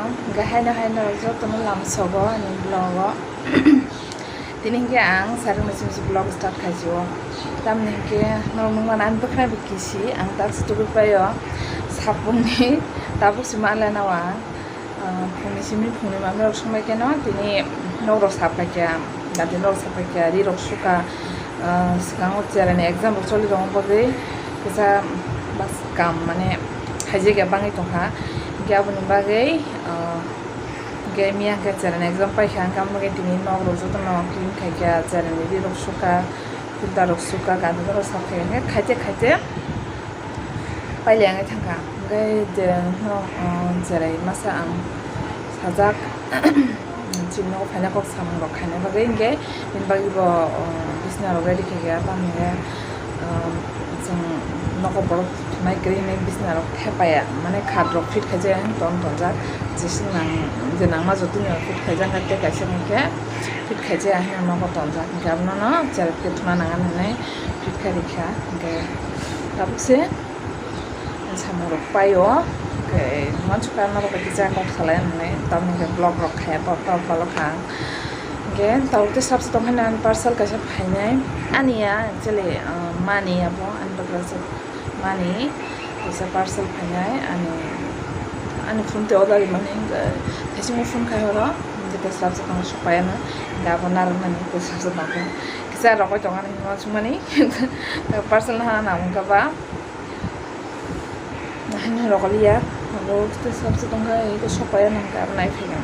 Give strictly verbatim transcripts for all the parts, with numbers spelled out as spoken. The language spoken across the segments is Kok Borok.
Hingke haino haino jotono lamsogo ani vlog o. Tini hingke ang sarung machine si vlog start khaisio. Tamni hingke norok nukmano ani bwkhwnai bo kisi ang taksi tubui paio. Sabungni tabuk si ma le nao ang. Ah, phungni simi phungni manwi rok songbai keno tini nok rok sap khaikha. Dati nok rok sap khaikha, ri rok sukha. Ah, swkango cherai ni exam rok choli rok bagwi kisa bas kam mane khaijak ya bangwi tongkha. Hingke aboni bagwi, ah, hingke miya hingke cherai ni exam paikha, hingke amo bagwi tini nok rok jotono clean khaikha, cherai ni ri rok sukha, filter rok sukha, gana rok sap khaikha, hingke khaite khaite pailai wngwi thangkha. Hingke je no, ah, cherai masa ang sajak. Chini nogo phaina kok samung rok khaina bagwi hingke bini bagwi bo, o, bisna rok ready khaikha tamni hwnkhe, o, chwng nogo borok thunai kwrwi hinwi bisna rok thepaya mane khat rok fit khaijak ang ton tonjak jeswk nang je nangma jotoni rok fit khaijak hwnkhe tei kaisa hwnkhe fit khaijak ang nogo tonjak hwnkhe abono no cherai khe thuna nang hinwi fit khai rikha hwnkhe tabuk se. Samung rok paio, hwnkhe uansukha norok bai kisa kok salai nai, tamni hwnkhe vlog rok khaya, pal pal palo kha. Hwnkhe tabuk tei sabse tongkha nini parcel kaisa phainai. Ani ya, actually, ah, mani abo, ani bagwi kaisa mani, kaisa parcel phainai, ani, ani phone tei order rimani, hwnkhe thaisingmo phone khai oro, hwnkhe tei sabse tongkha sokpaiya no, hwnkhe abo narwknani tei sabse tongkha. Kisa rokoi tongkha nini uansukmani, parcel no hana nang wngkha ba. Haino rokoli ya, abo tei sabse tongkha, eko sokpaiya nangkha, abo naiphaiya.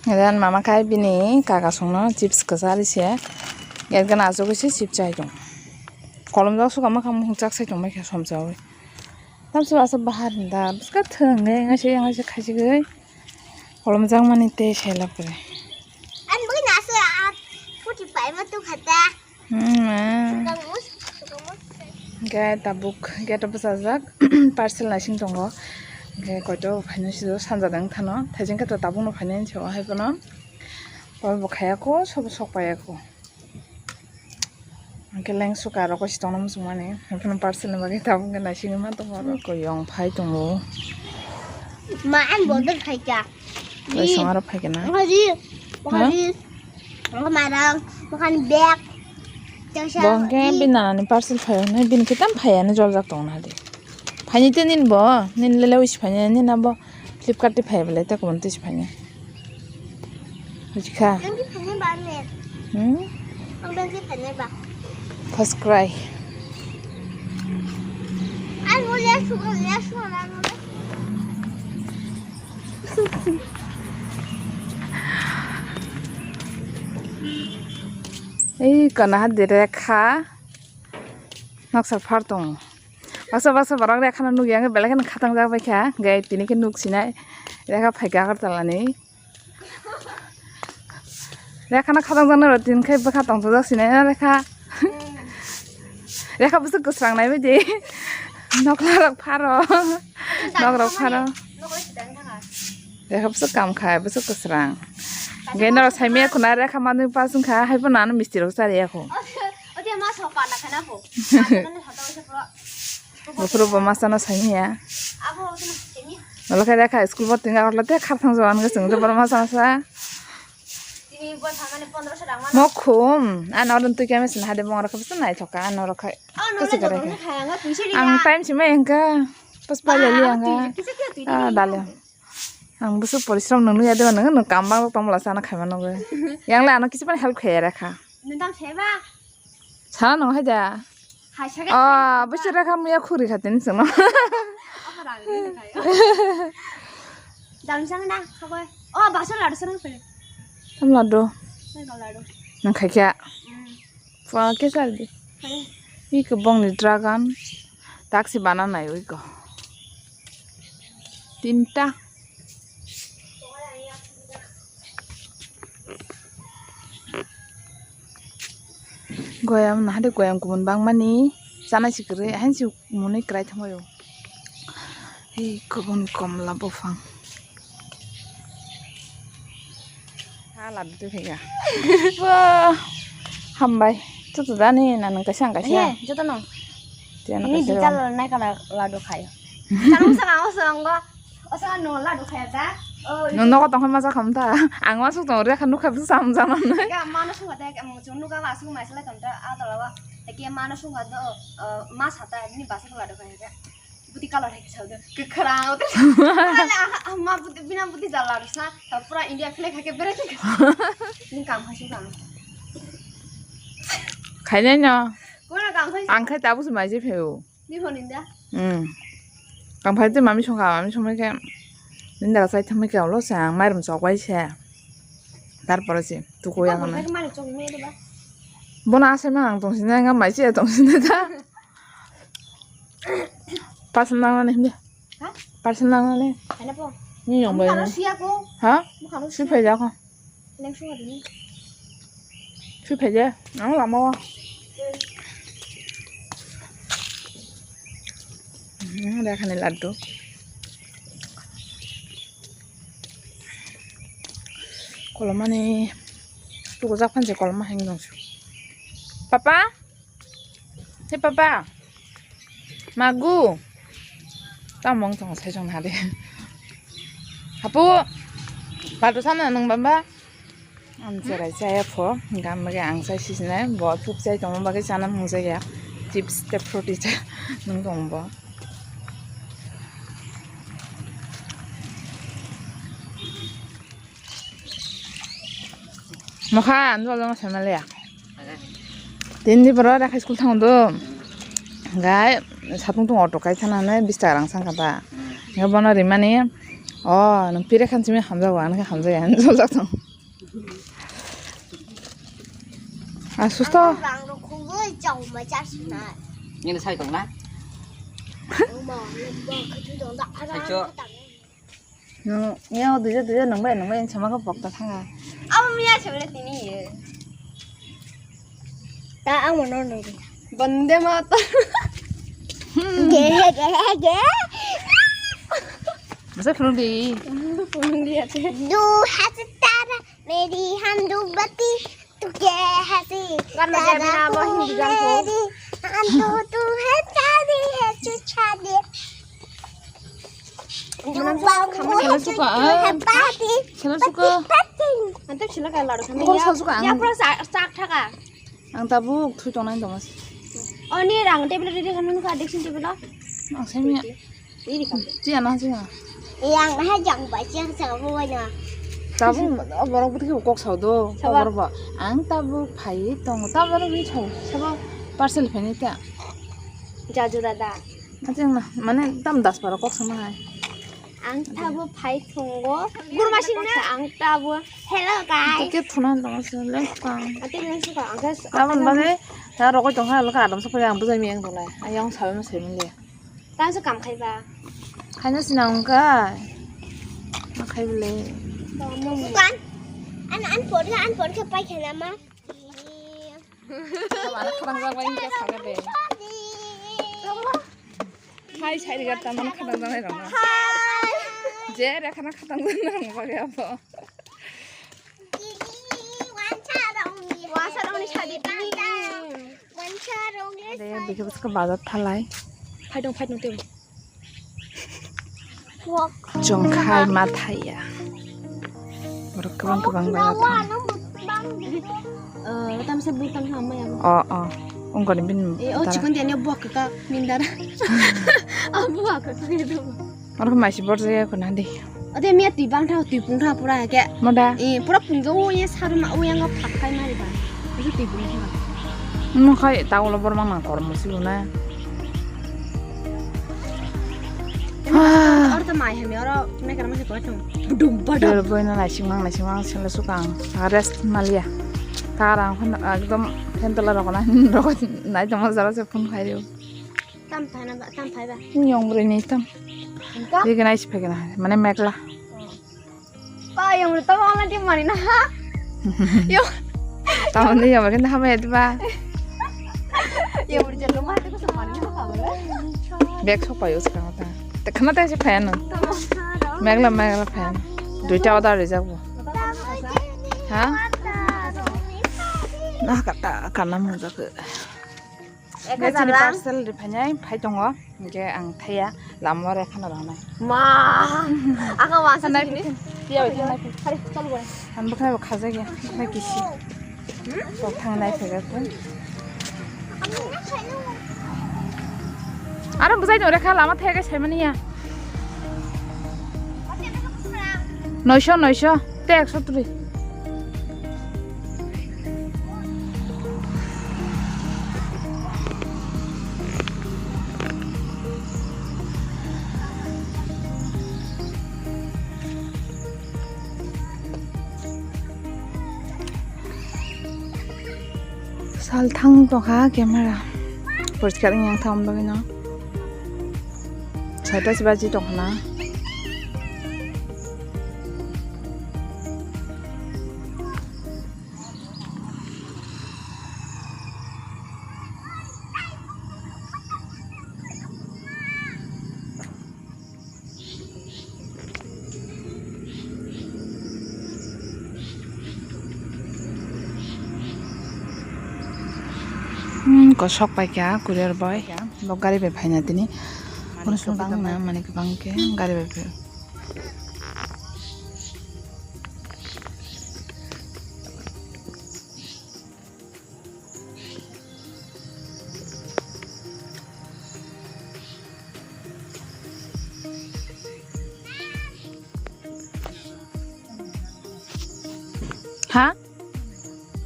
Ren mama khai bini kaka songno chips kwchari se. Yak gana asugwi se chips chai tong. Kolom jak suka mwkhang mukhung chak sai tong bai khe somchaui. Tamsi asa bahar hinda bwska thwng nge ngai se ngai se khasigwi. Kolom jak mani tei sai lapre. Ani bwkha nasu a phuti paima tu khata. Hmm, ma. Sukamu, sukamu. Hingke tabuk gate o bwchajak parcel naising tongo. Hingke koito phainai sio sanja dang thano. Thaijing khe to tabukno phainai hinwi se o hai bono. Abo bo khaya kho, sobo sok paiya kho. Hingke lengsu karo koi si tongna muchung mani. Hingke parcel ni bagwi tabuk hingke naisingwi ma tongo oro. Koyong phai tongo. Ma, ang bodo phaikha. Koisong aro phaikha na? Bokha ri, bokha ri, bokha mairang, bokha ni bag. Bo hingke bini nanani parcel phai hwnwi bini khe tam phai ani joljak tongna di. Phaini te nini bo, nini lele wisi phaini nini abo Flipkart te phai belai ta kubun tisi phaini. Buji kha? Ang di phaini ba ne. Hmm? Ang di phaini ba. First cry. Ang mo le su, le su na mo le. Ei, kana ha dire kha. Noksa phar tongo. Baksa baksa borok rek khana nukya, belai kheno khatang jak bai kha. Gai tini khe nuk sinai. Rek kha phaikha Agartala ni. Rek khana khatang jak nai rw tin khai bwkha tong jak sinai na rek kha. Rek kha bwswk kwsrang nai bai di. Nokla rok pharo. Nok rok pharo. Rek kha bwswk kam khai, bwswk kwsrang. Gai norok sai maya khuna rek kha manwi pas wngkha, hai phano ano misti rok chariya kho. Ote ma so pa na khana ko. Buphuru bo masa no saimaya. Abo ote ma saimaya. Nolo khe rek kha school bo tinga khorla te khar thang jawan ge chwng jabor masa masa. Tini bo thamani pondro so rang ma. Mo khum, ano odon twi khe mesin hade bong rok khe naithok kha ano rok khai. Oh, no, no, no, no, no, no, no, no, no, no, no, no. Ang time sima engka. Pas pa le liya nga. Ah, dale. Ang bwswk porishrom nung nungya deba nung nung kam bang tong bwla sana khaima nugwi. Yang le ano kisi phano help khaiya rekha. Nung tamo seba? Sana nung haida. Hai saka. Ah, bwswk rekha muya khuri kha tini chwngno. Apa rang ni khayo? Dam sang na khabo. Oh, baso ladu sarang pele. Tam ladu. Sarang ladu. Nung khaikya. Hmm. Pua khe chardi. Hai. Iko bongni dragon. Taksi bana nai iko. Tinta. Goyam nahade goyam kumun bangmani chana sikri ahan si muni krai thangmayo. Hei kubun komla buphang. Hala dudu phega. Wah, hambai. Tutu dani na nang kaisa ang kaisa. He, joto no. Tiyan ini kaisa. Digital nai kala ladu khayo. Tang sa ang osongo. Osongo no ladu khayo da. Oh, no nogo tong ma sa kham ta. Ang ma su tong re khan nukha sam jama nai. Ga mano su ga da ga mo chung nuga ma su ma sa la tong ta a to la wa. Ke mano su ga do ma sa ta ni ba sa ladu khayo da. Buti color hai kisa udah. Kekerang udah. Ada ah, ah, ma buti bina buti jalan sa. Ta pura India flag hai ke bere ke. Ini kam hai sih kam. Khainai no. Kau nak kam hai sih. Ang khai tabu sumai je pheo. Ni phone inda. Hmm. Ang phai te mami songkha, mami songmai khe. Nindara sai thamai khe ulo se ang mairum chok bai se. Tarpore se tuku ya. Malik chok me de ba. Bona asai ma ang tong sinai nga mai se tong sinai ta. Parcel nangnani hindi. Ha? Parcel nangnani. Ano po? Ni yong bai. Ano siya ko? Ha? Ano siya? Sui phai ja ko. Neng sunga dini. Sui phai ja. Ang lama wa. Hmm, ada kan laddu. Kolomani. Tuku jak phan je koloma heng dong su. Papa? He papa, magu. Tamong tong sai song hade. Hapu, batu sana nung bamba. Am cherai chaya pho, gam bage ang sai sisne, bo pup chai tong bage chana mung chaya. Chips te fruity cha nung tong bo. Mokha, ang dol dol sama le ya. Tini boro rekha school thang do. Gai satung tung auto kai thana ne bis taka rang sangka ta. Gai bono rimani. O, nang pire khan simi hamjago, ang khe hamjaya, ang dol jak thang. Ah, susto. Ang rok khogoi chao ma cha sinai. Nini sai tong na? Ang ma, ang ma, khachu tong da, ara, saicho. Nung, ya, duja, duja, nung bai, nung bai, sama ka pok ta thanga. Amo miya chole tini ye. Ta ang mo no no. Bande Mata. Ge, ge, ge. Masa phunung di. Phunung di ate. Du hat tara, meri handu bati. Tu kya hai si? Gan ma jai bina bo Hindi gan ko. Meri, hum to tu hai shaadi hai tu shaadi. Manam sa khama. Sela suka, ah. Sela suka. Anto sila kai laro khama. Kor ya. Sela suka ang. Ya pura sak thaka. Ang tabuk thui tongnai tongma. Oni rang table riri khama nukha addiction table. Ang semi. Ini kamu. Cia na cia. Yang hai jang bai cia sa bo bai na. Tabuk borok bwtwi kok sao do. Sabo. Borok ba. Ang tabuk phai tongo. Tabuk ni sao. Sabo parcel phai ni ta. Jaju dada. Cia na mane tam das para kok sama hai. Ang tabuk phai tongo. Gurma sing na. Ang tabuk. Hello guys. Ticket thuna tong se lens pang. Ate lens pang. Ang kas. Abon bade. Ta rokoi tong ha lo ka adam sa pura ang bujai mi ang tong lai. Ayang sabe ma se mung le. Tang su kam khai ba? Khaina sinang wngkha. Ma khai bole. Kan? An, an por khe, an por khe pai khe na ma? Tamo ano khadang jak bai wngkha saka de. Hai, sai riga tamo ano khadang jak bai rok na. Hai. Je, re khana khadang jak na rok ba ya bo. Didi, wansa rong ni. Wansa rong ni sadi tini. Wansa rong ni. Ade, bikhe bwswk bazar thalai. Phaidong, phaidong tebo. Chwng khai ma thaiya. Borok kwbang kwbang bazar thang. Eh, tamsa bui tang hamai abo. O, o. Ungkoni bin. Eh, o chikon dia ni buak ka mindara. Abu buak ka ni do. Oro khe maisi borjak ya khuna di. Ode miya twi bang tha, twi pung tha pura ke. Moda? Eh, pura pung jo ye sarma o yang phak khai mari ba. Ojo twi pung tha. Mo khai ta ulo bor mang nang tor mo si na. Oro ta mai hemi oro me kar mo se ko thung. Budum badum. Tor boy na naising mang naising mang sila sukang. Rest malia. Tarang khon ekdom phen tola rokona rokon nai tongma jara se phone khai rio. Tam phai na ba, tam phai ba. Nyong bwrwi ni tam. Ka? Di gana isi phai gana, mane megla. Pa, yang udah tahu online dia mana ha? Yo. Tahu ni yang mana ha, ya, ba. Yang udah jalan rumah itu sama ni ha, ba. Bag sok payo sekarang ta. Te khana te se phai no. Megla, megla phai. Duita order rijak bo. Ha? Na kata kana mo jak. Ek hajar lang. Parcel ri phainai phai tongo. Hingke ang thaya lama ore khana rwnai. Ma, aka wasa sini. Iya, iya. Hari, chalo, boleh. Ang bwkhwnai bo khajak ya, bwkhwnai kisi. Sok thang nai phega ko. Aro bwjai no rekha lama thaya ke saimani ya. Noisho, noisho, te ekso tuli. Sal thang tongkha camera. Poriskar wngya thang bagwi no. Saita se baji tongkha na. Hmm, kosok paikha courier boy. Bo gari bai phaina tini. Mani kwbang na, mani kwbang khe gari bai phai. Ha?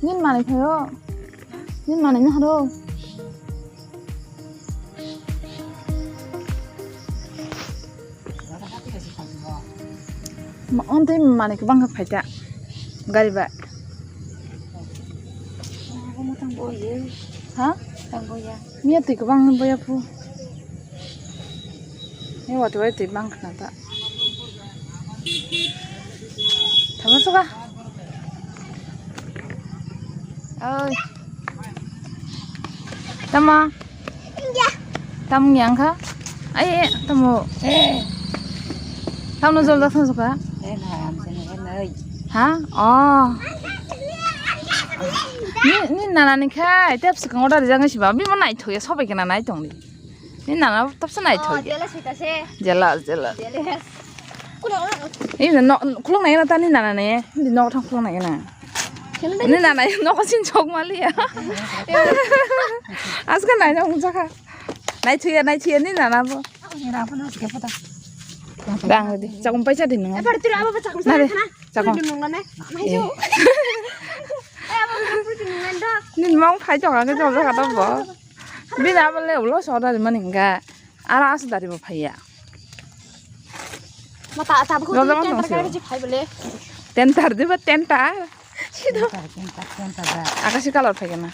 Nini manwi phaio? Nini manwi naharo? Ma-, ontwi manwi kwbang khe phaita gari bai. Ha? Miya twi kwbang boya phu. Miya watwi watwi twi bang khna ta. Thangma suka. Oi. Tamo. Tam yang kha? Ai, ai, tamo. Tamno jol dak thang suka? Ha? Oh. Ni, ni nana ni khai, tep sikang order jang si ba, bimo naithok ya, sobai kena naitong di. Ni nana topsa naithok ya. Jealous hoita se. Jealous, jealous. Jealous. Ini no, khulung nai na tani nana ne. Ini no thang khulung nai na. Ini nana no ko sin chok mali ya. Aska nai na unsa kha. Nai thuya, nai thuya ni nana bo. Dang di. Chakung paisa di nung. Eh, pada tira apa chakung sana? Chakung. Nung lana. Mai jo. Eh, apa nung lana do? Ni mau phai chok ang chok kha to bo. Bini abo le ulo soda di mani hingga. Ara asu dari bo phaiya. Ma ta ta ko. Tender di ba tender. Sido. Tender, tender, tender da. Akasi color phai kana.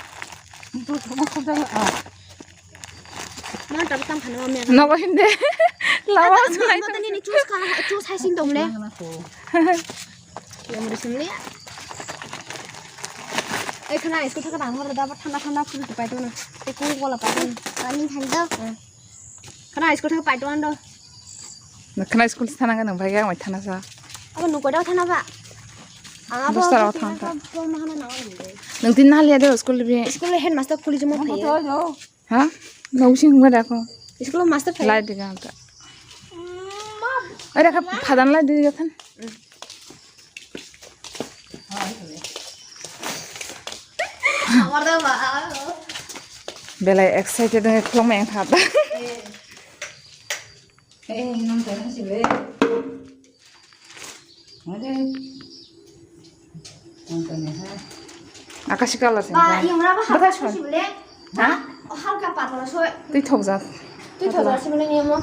Ma ta tam khana ma me. Nogo hinde. Lawa sunai. Ma ta ni choose kha choose hai sing dom le. Yang murid sini. Eh, khana isko thaka dang hor da thanda thanda phul pai to na. Te ko gola pai to. Ani thanda. Khana isko thaka pai to ando. Khana school thana ga nang bai ga mai thana sa. Abo nuko da thana ba. Abo bostar thana ba. Nang tin hal ya de school bi. School headmaster khuli juma phai. Ha? Nau sing ba da ko. School master phai. Lai de ga ta. Ada ka phadan lai de ga than. Belai excited wngwi khulumui wngkha ta. Akasi colour se. Ba, wngkha. Yung raba bwthai hapsa son. Sibole. Ha? O, halka patla so. Twi thokjak. Twi thokjak sibole niyamo.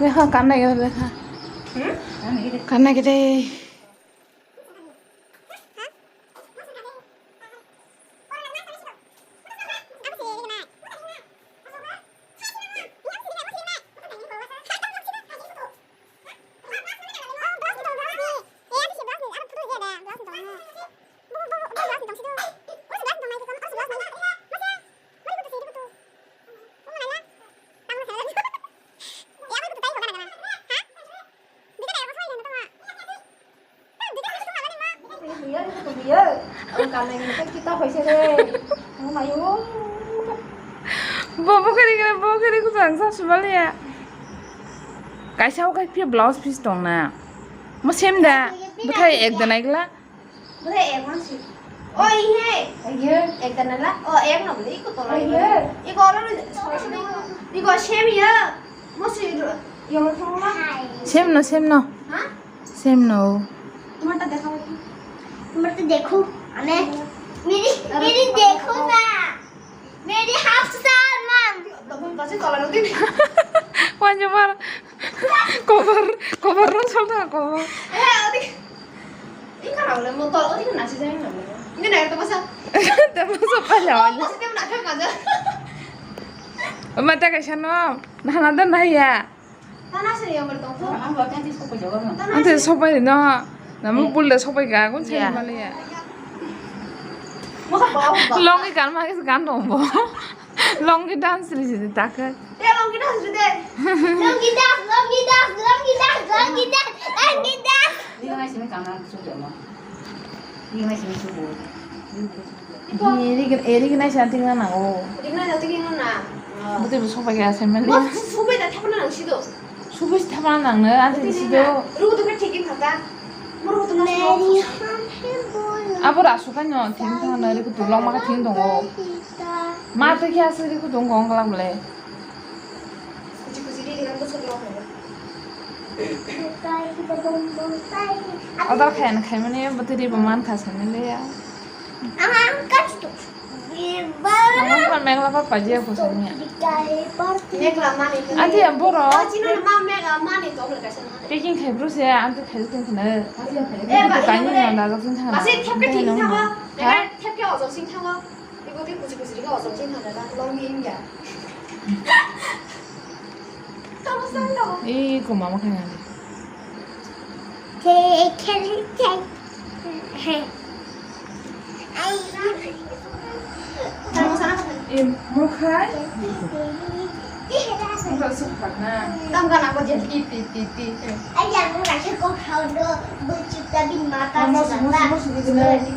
Lekha kanna gede lekha. Hmm? Kanna gede. Kalai ni kita hoise re. Ang mayo. Bo bo kari kari bo kari ku sang sa sumaliya. Kaisa o kai phi blouse piece tong na. Mo sem da. Bwthai ek da nai gla. Bwthai ek man si. O ihe. Ayo. Ek da nai la. O ek no bwle iko tolo. Ayo. Iko oro soro soro iko. Iko sem ya. Mo si yo mo thong la. Sem no sem no. Ha? Sem no. তোমারটা দেখাও একটু। তোমারটা দেখো। আমি मेरी मेरी देखो ना। मेरी हाफ साल मान। Wajah mar. Cover cover ro sol ta cover. Eh, odi. Ini kan awalnya motor, odi kan nasi saya nggak boleh. Ini naik tempat sa. Tempat sa pala wala. Pasti dia nak kan aja. Mata kaisa no. Nana da naya. Ante sopai no, namo bul de sopai ga, gun sai maliya. Longi gan ma gan dong bo. Longi dance ri si ta ke. Longi dance, longi dance, longi dance, longi dance, longi dance. Iri gana, iri gana sa tingna nango. Iri gana sa tingna na. Bwtwi bo sopai khe asai mali. Mo subai da thapna nang sido. Subai thapna nang no, ante sido. Rugo to thik in thata. Mo rugo to na. Abo rasu ka no, thik thana ri kutu long ma ka thik dongo. Ma to kya se ri kutu ngong lang le. Order khaina khaimani bwtwi bo man kha sani le ya. Ang ang kachu. Mama pa megla pa paji ako sani ya. Megla mani. Ati ya boro. Chino ma megla mani to le kaisa. Packing khai bro se antu khai tong khna. Eh, ba, kani na da jin thang. Ba se thep ke thik thang. Ha? Thep ke ojo sing thang. Ibo tei kuchi kuchi rikha, osom chini thangkha, long di wngya. Tamo sangno. Ei, koma ma khaina. Te, te, te. He. Ai. Tamo sana. Em, mo khai. Mo khai suk khakna. Tam gana ko je ti, ti, ti, ti. Ai, ya, mo khai ko khao do, bo chita bin mata. Mo su, mo su, mo su, mo su.